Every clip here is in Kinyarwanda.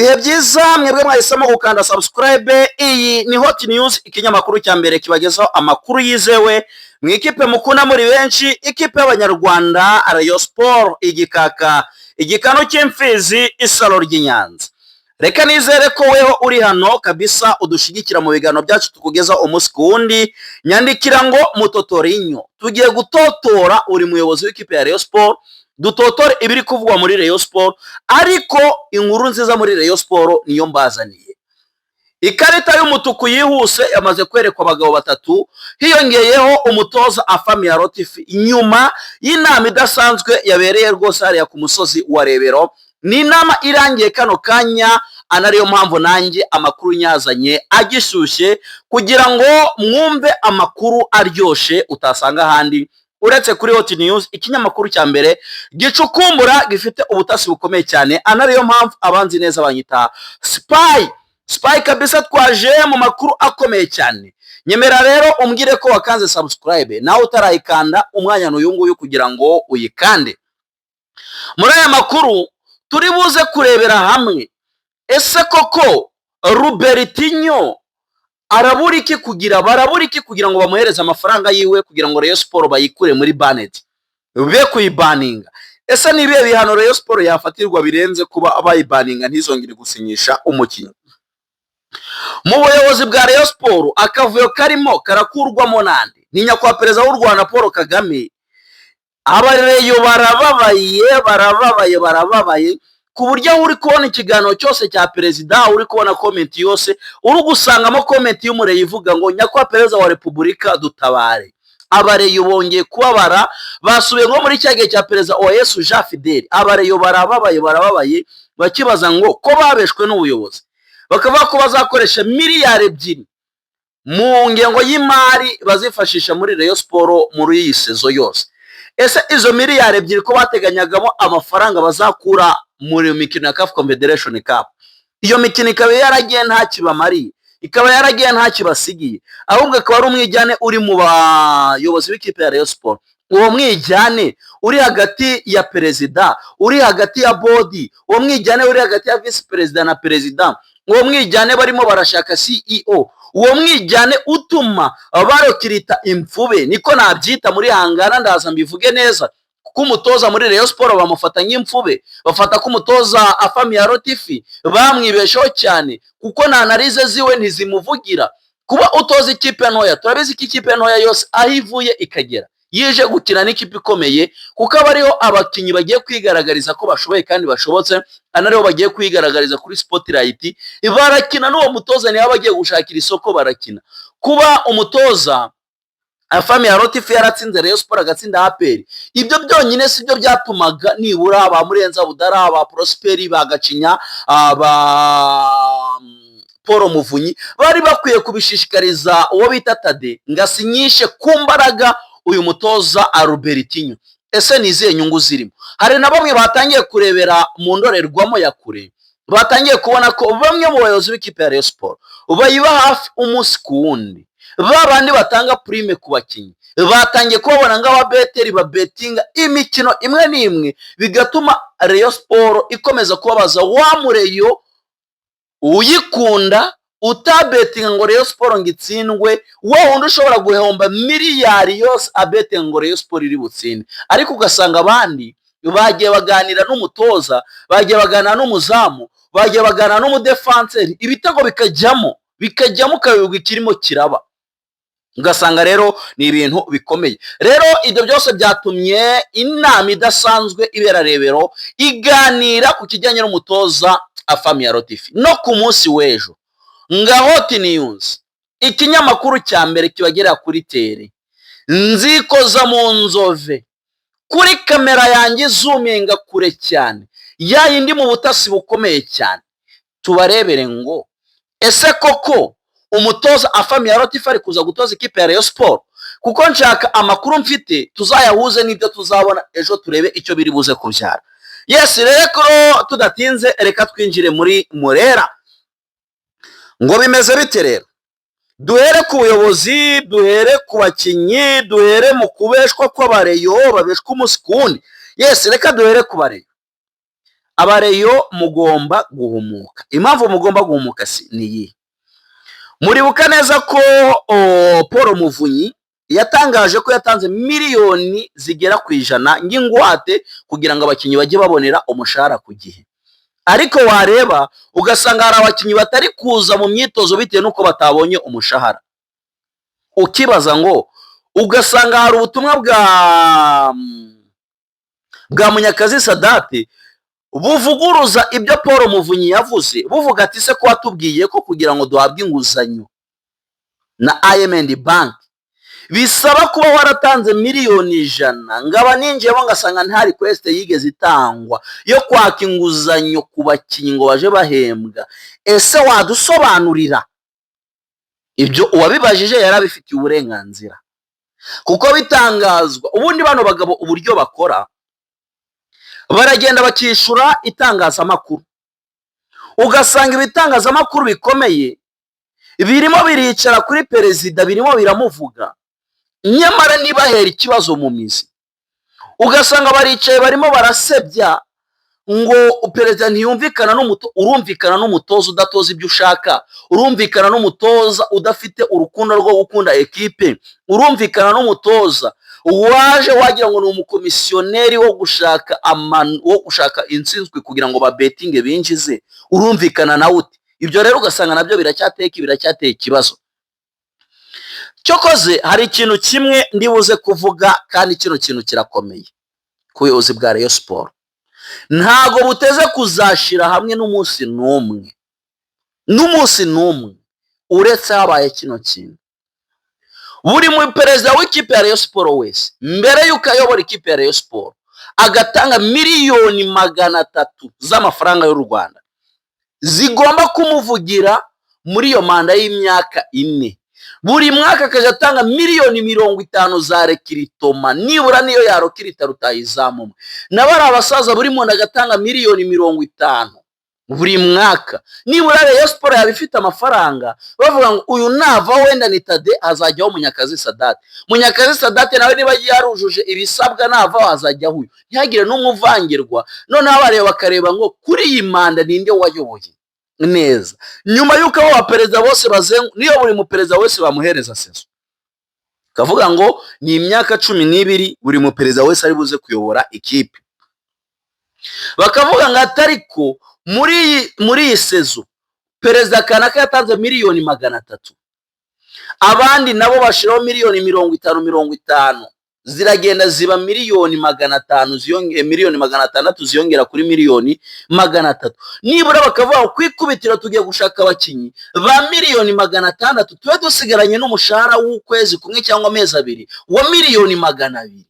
Ibihe byiza mwebwe mwahisemo gukanda subscribe. Iyi ni Hot News, ikinyamakuru cya mbere kibagezaho amakuru yizewe mu ikipe mukunda muri benshi, ikipe y'Abanyarwanda, Rayon Sport, igikaka, igikanu cy'imfizi, isaro ry'Inyanza. Reka nizere ko weho uri hano kabisa udushyigikira mu biganiro byacu tukugezaho umunsi ku wundi. Nyandikira ngo mutotorinyo, tugiye gutotora uri muyobozi w'ikipe ya Rayon Sport, dutotore ibiri kuvugwa muri Rayon Sport. Ariko inkuru nziza muri Rayon Sport niyo mbazaniye. Ikarita y'umutuku yihuse yamaze kwerekwa abagabo batatu, hiyongeyeho umutoza Afhamia Lotfi, nyuma y'inama idasanzwe yabereye rwose hariya ku musozi wa Rebero. Ni inama irangiye kano kanya, anariyo mpamvu nanjye amakuru nyazanye agishyushye kugira ngo mwumve amakuru aryoshye utasanga ahandi uretse kuri Hot News, ikinyamakuru cya mbere gicukumbura, gifite ubutasi bukomeye cyane. Anariyo mpamvu abanzi neza banyita Spy Spy kabisa. Twaje mu makuru akomeye cyane. Nyemera rero umbwire ko wakanze subscribe. Nawe utarayikanda, umwanya n'uyu nguyu kugira ngo uyikande. Muri aya makuru turi buze kurebera hamwe: ese koko Robertinho arabura iki kugira, barabura iki kugira ngo bamuhereze amafaranga yiwe, kugira ngo Rayon Sport bayikure muri banned, be kuyibaninga? Ese ni ibihe bihano Rayon Sport yafatirwa birenze kuba bayibaninga ntizongere gusinyisha umukinnyi? Mu buyobozi bwa Rayon Sport akavuyo karimo karakurwamo nande? Ni nyakubahwa Perezida w'u Rwanda Paul Kagame. Abareyo barababaye, barababaye, barababaye, ku buryo aho uri kubona ikiganiro cyose cya perezida, uri kubona comment yose, uri gusangamo comment y'umureyo ivuga ngo "Nyakubahwa Perezida wa Repubulika, dutabare." Abareyo bongeye kubabara, basubiye nko muri cya gihe cya Perezida Uwayezu Jean Fidele. Abareyo barababaye, barababaye, bakibaza ngo ko babeshwe n'ubuyobozi, bakavuga ko bazakoresha miliyari 2 mu ngengo y'imari bazifashisha muri Rayon Sport muri iyi saison yose. Ese izo miliyari 2 ko bateganyagamo amafaranga bazakura muri mikino ya CAF Confederation Cup, iyo mikino ikaba yaragiye nta kibamariye, ikaba yaragiye nta kibasigiye, ahubwo akaba ari umwijyane uri mu bayobozi b'ikipe ya Rayon Sport, uwo mwijyane uri hagati ya perezida, uri hagati ya board, uwo mwijyane uri hagati ya visi perezida na perezida, uwo mwijyane barimo barashaka CEO, uwo mwijyane utuma barokirita imfube, niko nabyita muri hangana, ndaza mbivuge neza, kuko umutoza muri Rayon Sport bamufata nk'imfube, bafata ko umutoza Afhamia Lotfi bamwibeshaho cyane, kuko na analyse ziwe ntizimuvugira. Kuba utoza ikipe ntoya, turabizi ko ikipe ntoya yose aho ivuye ikagera yije gukina n'ikipe ikomeye, kuko aba ariho abakinnyi bagiye kwigaragariza ko bashoboye kandi bashobotse, anariho bagiye kwigaragariza kuri spotlight. Barakina n'uwo mutoza, niba bagiye gushakira isoko barakina. Kuba umutoza Afhamia Lotfi yaratsinze Rayon Sport, agatsinda APR, ibyo byonyine si byo byatumaga nibura ba Murenzi Abdallah, ba Prosperi, ba Gacinya, ba Paul Muvunyi bari bakwiye kubishishikariza uwo bita Tade ngo asinyishe ku mbaraga uyu mutoza Albertinho? Ese ni izihe nyungu zirimo? Hari na bamwe batangiye kurebera mu ndorerwamo ya kure, batangiye kubona ko bamwe mu bayobozi b'ikipe ya Rayon Sport bayiba hafi umunsi ku wundi, ba bandi batanga prime ku bakinnyi, batangiye kubabona nk'ababeteri babetinga imikino imwe n'imwe, bigatuma Rayon Sport ikomeza kubabaza wa mureyo uyikunda utabetinga ngo Rayon Sport ngo itsindwe, wa wundi ushobora guhomba miliyari yose abetinga ngo Rayon Sport iri butsinde. Ariko ugasanga abandi bagiye baganira n'umutoza, bagiye baganira n'umuzamu, bagiye baganira n'umudefanseri, ibitego bikajyamo, bikajyamo, ukayoberwa ikirimo kiraba. Ugasanga rero ni ibintu bikomeye. Rero ibyo byose byatumye inama idasanzwe ibera Rebero, iganira ku kijyanye n'umutoza Afhamia Lotfi. No ku munsi w'ejo, nga Hot News, ikinyamakuru cya mbere kibagera kuri terrain, nzikoza mu nzove kuri kamera yanjye izuminga kure cyane, ya yindi mu butasi bukomeye cyane, tubarebere ngo ese koko umutoza Afhamia Lotfi ari kuza gutoza ikipe ya Rayon Sport? Kuko nshaka amakuru mfite tuzayahuze n'ibyo tuzabona ejo, turebe icyo biri buze kubyara. Yes, rero tudatinze, reka twinjire muri Murera. Ngo bimeze bite rero? Duhere ku buyobozi, duhere ku bakinnyi, duhere mu kubeshwa kw'abareyo babeshwa umunsi ku wundi. Yes, reka duhere ku bareyo. Abareyo mugomba guhumuka. Impamvu mugomba guhumuka si ni iyi: muribuka neza ko Paul Muvunyi yatangaje ko yatanze miliyoni zigera ku 100 ng'ingwate kugira ngo abakinnyi bajye babonera umushahara ku gihe, ariko wareba ugasanga hari abakinnyi batari kuza mu myitozo bitewe n'uko batabonye umushahara. Ukibaza ngo, ugasanga hari ubutumwa bwa Munyakazi Sadate buvuguruza ibyo Paul Muvunyi yavuze, buvuga ati: "Se ko watubwiye ko kugira ngo duhabwe inguzanyo na I&M Bank bisaba kuba waratanze miliyoni 100, ngaba ninjiyemo ngasanga nta request yigeze itangwa yo kwaka inguzanyo ku bakinnyi ngo baje bahembwa, ese wadusobanurira?" Ibyo uwabibajije yari abifitiye uburenganzira, kuko bitangazwa. Ubundi bano bagabo uburyo bakora, baragenda bakishyura itangazamakuru, ugasanga ibitangazamakuru bikomeye birimo biricara kuri perezida, birimo biramuvuga, nyamara ntibahera ikibazo mu mizi. Ugasanga baricaye barimo barasebya ngo perezida ntiyumvikana n'umutoza. Urumvikana n'umutoza udatoza ibyo ushaka? Urumvikana n'umutoza udafite urukundo rwo gukunda ekipe? Urumvikana n'umutoza waje wagira ngo ni umukomisiyoneri wo gushaka intsinzwi kugira ngo babetinge binjize? Urumvikana nawe ute? Ibyo rero ugasanga nabyo biracyateye ikibazo. Cyokoze hari ikintu kimwe ndibuze kuvuga, kandi kino kintu kirakomeye ku buyobozi bwa Rayon Sports: ntago buteze kuzashyira hamwe n'umunsi n'umwe, n'umunsi n'umwe, uretse habaye kino kintu: buri mu perezida w'ikipe ya Rayon Sports wese, mbere y'uko ayobora ikipe ya Rayon Sports, agatanga miliyoni 300 z'amafaranga y'u Rwanda zigomba kumuvugira muri iyo manda y'imyaka 4, buri mwaka akajya atanga miliyoni 50 za recrutement, nibura niyo yarokirita rutayizamu umwe, nabo ari abasaza, buri muntu agatanga miliyoni 50 buri mwaka, nibura Rayon Sports yaba ifite amafaranga bavuga ngo uyu nava wenda ni Tade, azajyaho Munyakazi Sadate. Munyakazi Sadate nawe niba yarujuje ibisabwa, navaho azajyaho uyu, ntihagire n'umwe uvangirwa. Noneho abareba bakareba ngo kuri iyi manda ninde wayoboye neza. Nyuma y'uko abo baperezida bose bazengu, niyo buri muperezida wese bamuhereza saison, kavuga ngo ni imyaka 12 buri muperezida wese ari buze kuyobora ikipe, bakavuga ngo atariko muri iyi saison perezida kanaka yatanze miliyoni 300, abandi nabo bashyiraho miliyoni 50, 50, ziragenda ziba miliyoni 500, miliyoni 600 ziyongera kuri miliyoni 300. Nibura bakavuga ngo ku ikubitiro tugiye gushaka abakinnyi ba miliyoni 600, tube dusigaranye n'umushahara w'ukwezi kumwe cyangwa amezi 2 wa miliyoni 200.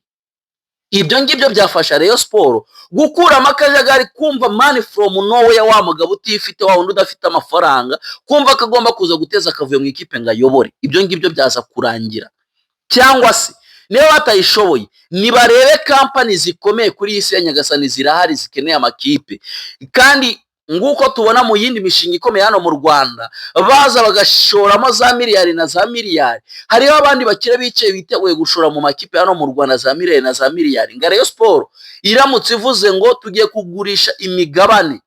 Ibyo ngibyo byafasha Rayon Sports gukuramo akajagari, kumva man from nowhere, wa mugabo utifite, wa wundi udafite amafaranga, kumva ko agomba kuza guteza akavuyo mu ikipe ngo ayobore. Ibyo ngibyo byaza kurangira. Cyangwa se niba batayishoboye, nibarebe kampani zikomeye kuri iyi si ya Nyagasani, zirahari zikeneye amakipe, kandi nguko tubona mu yindi mishinga ikomeye hano mu Rwanda baza bagashoramo za miliyari na za miliyari. Hariho abandi bakire bicaye biteguye gushora mu makipe hano mu Rwanda za miliyari na za miliyari. Nga Rayon Sports iramutse ivuze ngo tugiye kugurisha imigabane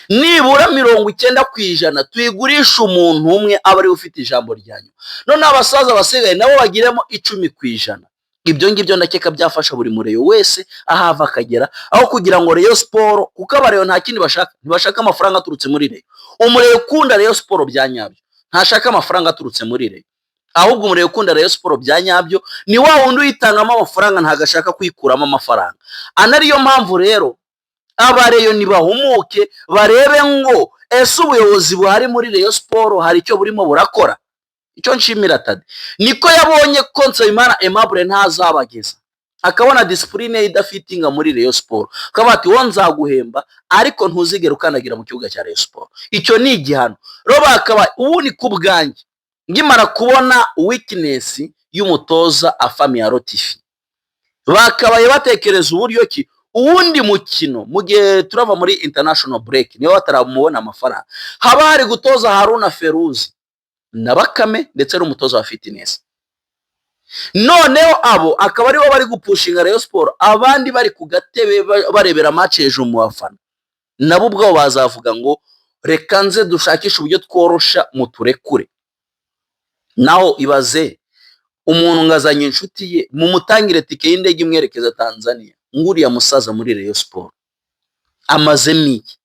nibura 90%, tuyigurisha umuntu umwe, aba ariwe ufite ijambo rya nyuma, noneho abasaza basigaye nabo bagiremo 10%. Ibyo ngibyo ndakeka byafasha buri mureyo wese aho ava akagera, aho kugira ngo Rayon Sports, kuko abareyo nta kindi bashaka, ntibashaka amafaranga aturutse muri Rayon. Umureyo ukunda Rayon Sports bya nyabyo ntashaka amafaranga aturutse muri Rayon, ahubwo umureyo ukunda Rayon Sports bya nyabyo ni wa wundi uyitangamo amafaranga, ntabwo ashaka kwikuramo amafaranga. Anariyo mpamvu rero abareyo ntibahumuke, barebe ngo ese ubuyobozi buhari muri Rayon Sports hari icyo burimo burakora? Icyo nshimira Tade niko yabonye ko Nsabimana Aimable ntazabageza, akabona discipline ye idafitinga muri Rayon Sports, akaba ati: "Wowe nzaguhemba, ariko ntuzigere ukandagira mu kibuga cya Rayon Sports." Icyo ni igihano rero. Bakaba ubu ni ku bwanjye, nkimara kubona weakness y'umutoza Afahmia Lotfi, bakabaye batekereza uburyo ki uwundi mukino, mu gihe turava muri international break, niba bataramubona amafaranga, haba hari gutoza Haruna Feruzi na Bakame ndetse n'umutoza wa fitness. Noneho abo akaba aribo bari gupushinga Rayon Sport, abandi bari ku gatebe barebera match hejuru mu bafana. Nabo ubwabo bazavuga ngo reka nze dushakishe uburyo tworosha muturekure. Naho ibaze umuntu ngo azanye inshuti ye, mumutangire tike y'indege imwerekeza Tanzania, nguriya musaza muri Rayon Sport amazemo iki?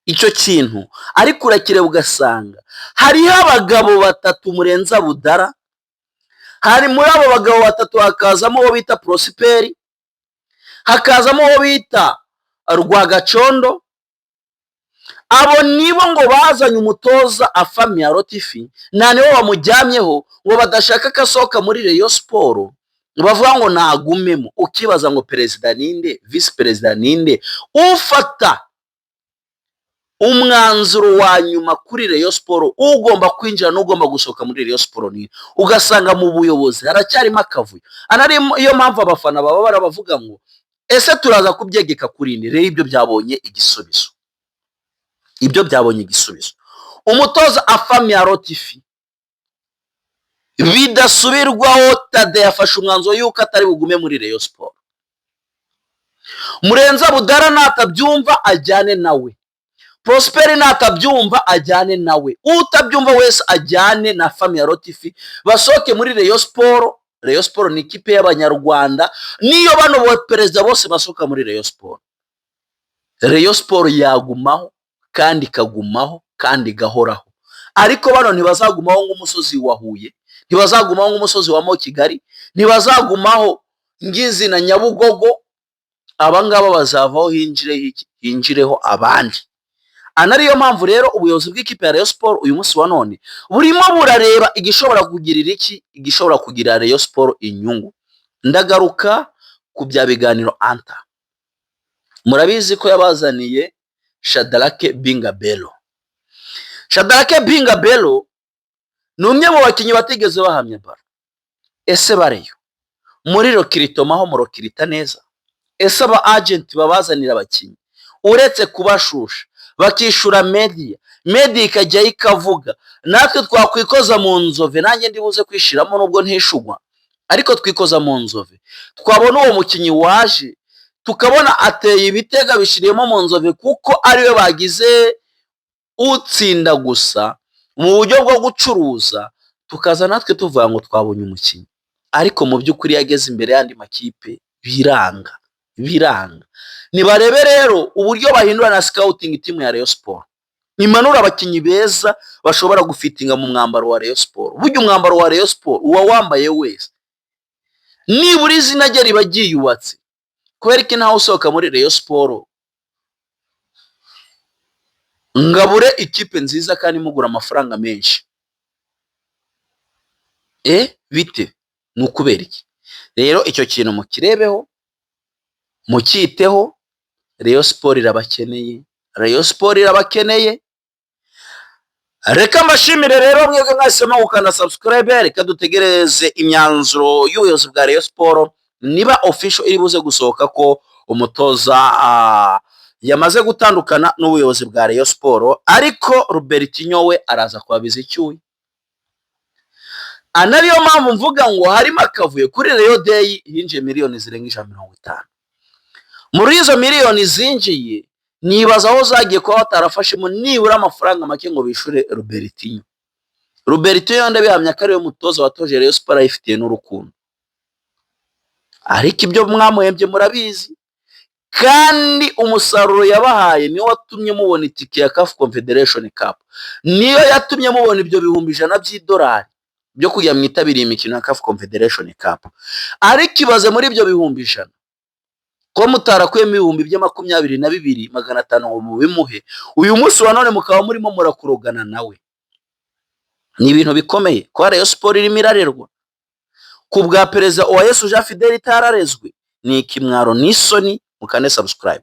Icyo kintu ariko urakireba ugasanga hariho abagabo batatu Murenza Budara, hari muri abo bagabo batatu hakazamo uwo bita Prosperi, hakazamo uwo bita Rwagacondo. Abo nibo ngo bazanye umutoza Afhamia Lotfi, nta nibo bamujyamyeho ngo badashaka ko asohoka muri Rayon Sport, bavuga ngo nagumemo. Ukibaza ngo perezida ninde, visi perezida ninde, ufata umwanzuro wa nyuma kuri Rayon Sport, ugomba kwinjira n'ugomba gusohoka muri Rayon Sport ni? Ugasanga mu buyobozi haracyarimo akavuyo. Anari iyo mpamvu abafana baba barabavuga ngo ese turaza kubyegeka kuri indi? Rero ibyo byabonye igisubizo, ibyo byabonye igisubizo. Umutoza Afhamia Lotfi bidasubirwaho, Tade yafashe umwanzuro y'uko atari bugume muri Rayon Sport. Murenza Budara natabyumva ajyane nawe, Prosperi natabyumva ajyane nawe, utabyumva wese ajyane na Afhamia Lotfi, basohoke muri Rayon Sport. Rayon Sport ni ikipe y'Abanyarwanda. Niyo bano ba perezida bose basohoka muri Rayon Sport, Rayon Sport yagumaho kandi ikagumaho kandi igahoraho. Ariko bano ntibazagumaho nk'umusozi wa Huye, ntibazagumaho nk'umusozi wa mo Kigali, ntibazagumaho ngizi na Nyabugogo. Aba ngaba bazavaho hinjireho iki? Hinjireho abandi. Anariyo mpamvu rero ubuyobozi bw'ikipe ya Rayon Sport uyu munsi wa none burimo burareba igishobora kugirira iki, igishobora kugirira Rayon Sport inyungu. Ndagaruka ku bya biganiro anta. Murabizi ko yabazaniye Shadarake Bingabelo. Shadarake Bingabelo ni umwe mu bakinnyi batigeze bahamya baro. Ese bareyo muri recrutement ho murokirita neza? Ese aba agent babazanira abakinnyi, uretse kubashusha bakishura media, media ikajyayo ikavuga, natwe twakwikoza mu nzove, nanjye ndibuze kwishiramo nubwo ntishugwa, ariko twikoza mu nzove, twabona uwo mukinnyi waje tukabona ateye ibitega bishiriyemo mu nzove, kuko ariwe bagize utsinda gusa mu buryo bwo gucuruza, tukaza natwe tuvuga ngo twabonye umukinnyi, ariko mu by'ukuri yageze imbere y'andi makipe biranga, biranga. Nibarebe rero uburyo bahindura na scouting team ya Rayon Sport, imanura abakinnyi beza bashobora gufitinga mu mwambaro wa Rayon Sport. Burya umwambaro wa Rayon Sport uba wambaye wese nibura izina rye riba ryiyubatse. Kubera ko ntawe usohoka muri Rayon Sport ngabure ikipe nziza kandi imugura amafaranga menshi. Bite? Ni ukubera iki? Rero icyo kintu mukirebeho, mucyiteho. Rayon Sport irabakeneye, Rayon Sport irabakeneye. Reka mbashimire rero mwebwe mwahisemo gukanda subscribe. Reka dutegereze imyanzuro y'ubuyobozi bwa Rayon Sport niba official iri buze gusohoka ko umutoza yamaze gutandukana n'ubuyobozi bwa Rayon Sport. Ariko Robertinho we araza kubabiza icyuya. Anariyo mpamvu mvuga ngo harimo akavuyo. Kuri Rayon Day hinjiye miliyoni zirenga 150. Muri izo miliyoni zinjiye, nibaza aho zagiye kuba batarafashemo nibura amafaranga make ngo bishure Robertinho. Robertinho ndabihamya ko ariwe mutoza watoje Rayon Sport ayifitiye n'urukundo, ariko ibyo mwamuhembye murabizi, kandi umusaruro yabahaye niwo watumye mubona itike ya CAF Confederation Cup, niyo yatumye mubona ibyo 100,000 by'idolari byo kujya mwitabiriye imikino ya CAF Confederation Cup. Ariko ibaze muri ibyo 100,000 ko mutarakuyemo ibihumbi bya 22,500 ngo mubimuhe, uyu munsi wa none mukaba murimo murakurogana nawe. Ni ibintu bikomeye kuba Rayon Sport irimo irarerwa ku bwa perezida Uwayesu Jean Fidele itararezwe. Ni ikimwaro n'isoni. Mukande subscribe.